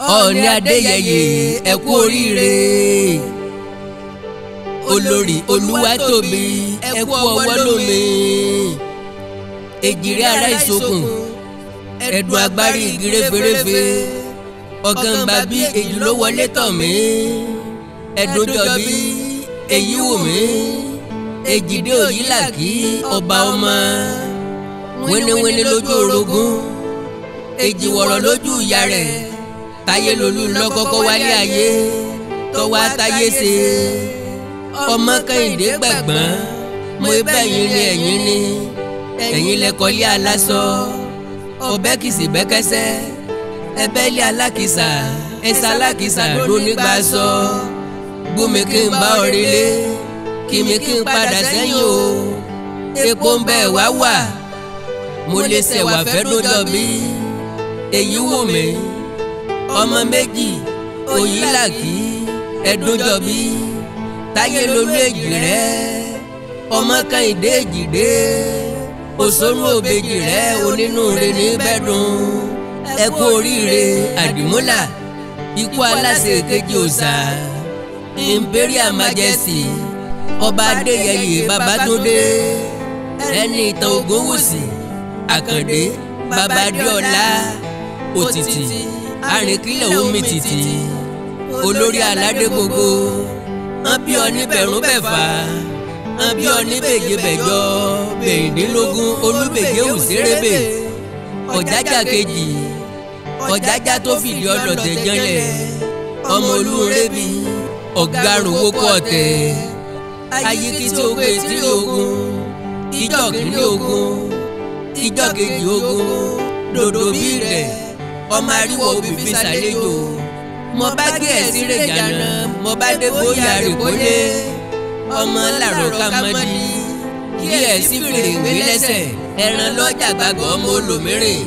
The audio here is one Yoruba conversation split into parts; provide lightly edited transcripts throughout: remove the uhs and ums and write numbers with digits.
Ọọ̀ni Adéyẹyè ẹ kú oríire. Olórí Olúwatóbi ẹ kú ọwọ́ lómi. Èjìrẹ́ ara ìsokùn ẹ̀dùn agbárí igi réferéfe. Ọ̀gán bàbí èjì ló wọlé tọ̀ mí. Ẹ̀dùnjọbí èyí wù mí. Èjìdé Òyìnlàkí ọba ọmọ. Wíníwíní lójú orogún. Èjì wọ̀rọ̀ lójú ìyá rẹ̀. Táyé lolú lọ́kọ́kọ́ wálé ayé. Tọ́wọ́ àtayé ṣe. Ọmọ Kẹ́hìndé gbẹ̀gbọ́n. Mo bẹ̀ yín ni ẹ̀yin ni. Ẹ̀yin lẹ́kọ̀ọ́lé aláṣọ. Ọbẹ̀ kìsì bẹ́kẹ́sẹ́. Ẹbẹ́ lé alákìsà. Ẹ̀sà alákìsà ló nígbà sọ. Gbómi kí n bá ọ relé. Kí mi kí n padà sẹ́yìn o. Epo ń bẹ̀ wá wà. Mo lè ṣẹ̀wà fẹ́ dójọ́ bí. Èyí wù mí. Ọmọ méjì Òyìnlàkí Ẹ̀dúnjọbí. Táyé lolú èjì rẹ̀. Ọmọ Kẹ́hìndé èjìdé. Òṣòro òbejì rẹ̀ onínúure ní bẹ́dùn. Ẹ kú oríire Àdìmúlà. Ikú aláṣẹ kejì òòṣà. Imperial Majesty Ọba Adéyẹyè Babátúndé. Ẹni ìtàn Ògúnwùsì Àkàndé Bàbá Adéọlá Òtìtì Àrìnkílẹ̀ omi tìtì. Olórí aládé gbogbo. Wọ́n bí ọ ní bẹ̀rún bẹ̀fà. Wọ́n bí ọ ní bèje bẹ̀jọ. Bẹ̀rìndínlógún Olúbèjé Òsèrébè. Ọ̀jájá kejì. Ọ̀jájá tó fìdí ọ̀dọ̀ tẹ̀ jánlẹ̀. Ọmọ Olúrẹ́bí. Ọ̀gárùn wókọ̀ ọ̀tẹ̀. Ayíkítí ogun etí ogun. Ìjọ kìíní ogun. Ìjọ kejì ogun. Dòdò bí rẹ̀. Ọmọ ariwo òbí fi ṣàlejò. Mo bá gé ẹ̀sìn rẹ̀ jàná. Mo bá dé bóyá rè kólé. Ọmọ làrọ̀ ká mọ́ di. Kí ẹ̀sìn fèrè ń gbé lẹ́sẹ̀. Ẹran lọ́jà gbàgbọ́ ọmọ olòmírìn.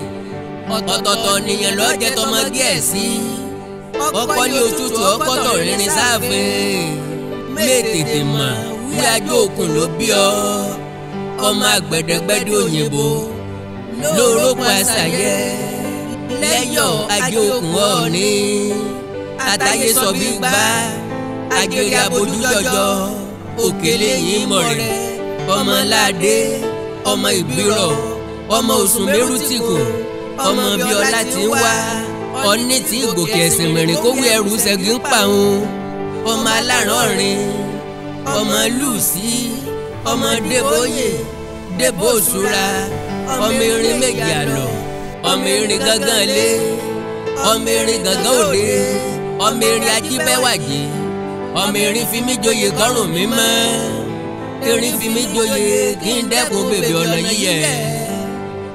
Ọ̀tọ̀ọ̀tọ̀ nìyẹn lọ́jẹ́ tọmọ gé ẹ̀sìn. Ọkọ ní òtútù ọkọ̀tọ̀ rinrin sáàfin. Mẹ́tètè mọ̀ wí ajó òkun ló bí ọ. Ọmọ àgbẹ̀dẹ̀gbẹ̀dẹ̀ òyìnbó. Lórókun àṣàyẹ. Lẹ́yọ̀ ajé òkun ọ̀ọ́ni. Àtàyè sọ bí gbá. Àjèrè abojú jọjọ. Òkèlè yìí mọ̀ rẹ̀. Ọmọ Ládé. Ọmọ Ìbírọ̀. Ọmọ Òsùn Mérútìkù. Ọmọ Bíọ́lá ti ń wá. Ọ̀ní tí gòkè ẹ̀sìn mìrìn kó wí ẹrù ṣẹ́gi ń pa òun. Ọmọ alárànrin. Ọmọ Lùsí. Ọmọ Débóyè. Débò Òṣùra. Ọmọ erin méjì àlọ́. Ọmọ erin gángan lé. Ọmọ erin gángan òde. Ọmọ erin ajíbẹ́wàjì. Ọmọ erin fi mí joyè kọ́rùn mi mọ́. Erin fi mí joyè kí n dẹ́kun bèbè ọ̀nà yíyẹ.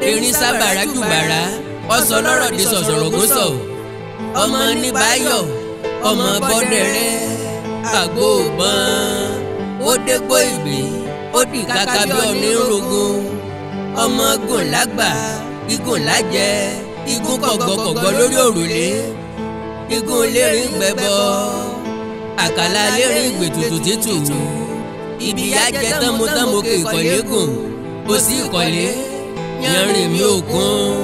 Erin sábàrá jùbàrá. Ọsọ lọ́rọ̀ di sọ̀sọ̀rọ̀ gúnṣọ̀. Ọmọ níbáyọ̀. Ọmọ bọ́dẹ̀rẹ́. Àgbo ògbọ́n. Ó dégbò ìgbín. Ó dì kàkà bí onírúurú. Ọmọ gùn lágbà. Igun lájẹ. Igun kọ̀gbọ̀kọ̀gbọ̀ lórí òrùlé. Igun lérin gbẹbọ. Àkàlà lérin gbètùtù títù. Ibi ajẹ tánmọ́tánmọ́ kè ìkọ̀lé gùn. Kò sí ìkọ̀lé. Yanrìn mi ò kún.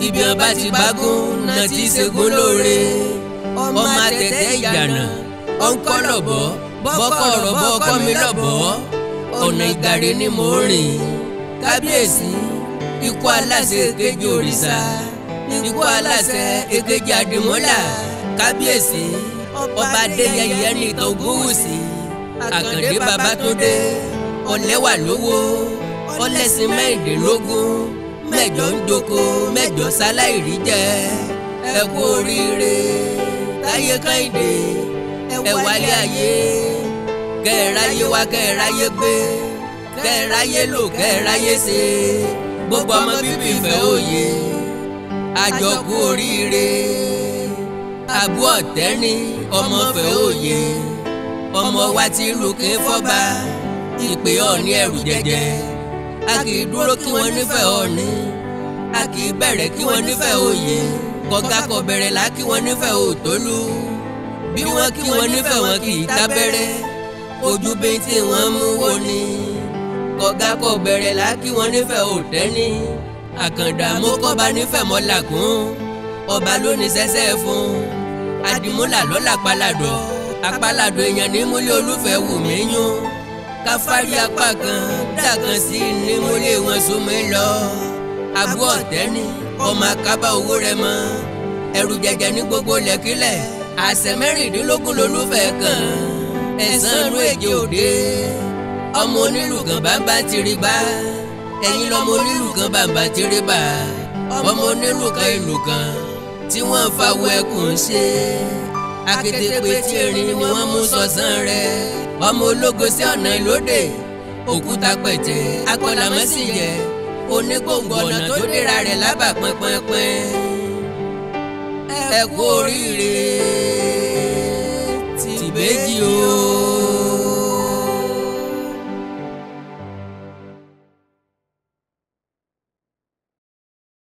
Ibi ọba ti bágún náà ti ṣègùn lóore. Ọmọ àtẹ̀tẹ̀ ìjànà. Ọ̀nkọ́ lọ̀bọ̀. Bọ́kọ̀ ọ̀rọ̀ bọ́ ọkọ́ mi lọ̀bọ̀. Ọ̀nà ìgàre ni mò ń rìn. Kábíyèsí. Ikú aláṣẹ èkejì òrìṣà. Ikú aláṣẹ èkejì àdìmúlà. Kábíyèsí. Ọba Adéyẹyè Ẹnìtàn Ògúnwùsì. Àkàndé Babátúndé. Ọlẹ́wà lówó. Ọlẹ́sìn mẹ́rìndínlógún. Mẹ́jọ ń doko. Mẹ́jọ sáláìrí jẹ. Ẹ kú oríire. Táyé Kẹ́hìndé. Ẹ wálé ayé. Kẹ́ ẹ ráyé wá kẹ́ ẹ ráyé gbé. Kẹ́ ẹ ráyé lò kẹ́ ẹ ráyé ṣe. Gbogbo ọmọ bíbí ìfẹ́ òye. Àjọkú oríire. Àbú ọ̀tẹ́ni ọmọ fẹ́ òye. Ọmọ wa ti lùkín fọ́ba. Ìpè ọ̀ní ẹrù jẹjẹ. A kì í dúró kí wọ́n nífẹ̀ẹ́ ọ̀ní. A kì í bẹ̀rẹ̀ kí wọ́n nífẹ̀ẹ́ òye. Kọ̀gá kọ̀ bẹ̀rẹ̀ là kí wọ́n nífẹ̀ẹ́ òtólú. Bí wọ́n kí wọ́n nífẹ̀ẹ́ wọn kì í tábẹ́rẹ́. Ojú bẹ́ntì wọ́n mú wo ni. Kọ̀gá kọ̀ bẹ̀rẹ̀ là kí wọ́n nífẹ̀ẹ́ òtẹ́ni. Àkàndá mọ́kọ́ba nífẹ̀ẹ́ mọ́làkún. Ọba ló ní sẹ́sẹ́ fún. Àdìmúlà lọ́la apaládọ̀ apaládọ̀ èèyàn ní múlẹ̀ olúfẹ́ wù mí yún. Káfárí apá kan dàkan sí ní múlẹ̀ wọn sún mi lọ. Àbú ọ̀tẹ́ni ọmọ akábá owó rẹ mọ́. Ẹrù jẹjẹ ní gbogbo lẹ́kílẹ̀. Àṣẹ 16 lolúfẹ́ kàn. Ẹ̀sán inú èjì òde. Ọmọ onílù kan bàbá tiri bá. Ẹ̀yin lọmọ onílù kan bàbá tiri bá. Ọmọ onílù kan ìlú kan tí wọ́n fawọ ẹkùn ṣe. Akétépe tí erin ni wọ́n mú sọ̀sán rẹ̀. Ọmọ ológo sí ọ̀nà ìlódè. Òkúta pẹ̀tẹ́ akọ́làmọ́sìjẹ́. Onígbòǹgbò ọ̀nà tó dira rẹ̀ lábà pínpínpín. Ẹ kú oríire tìbéjì o.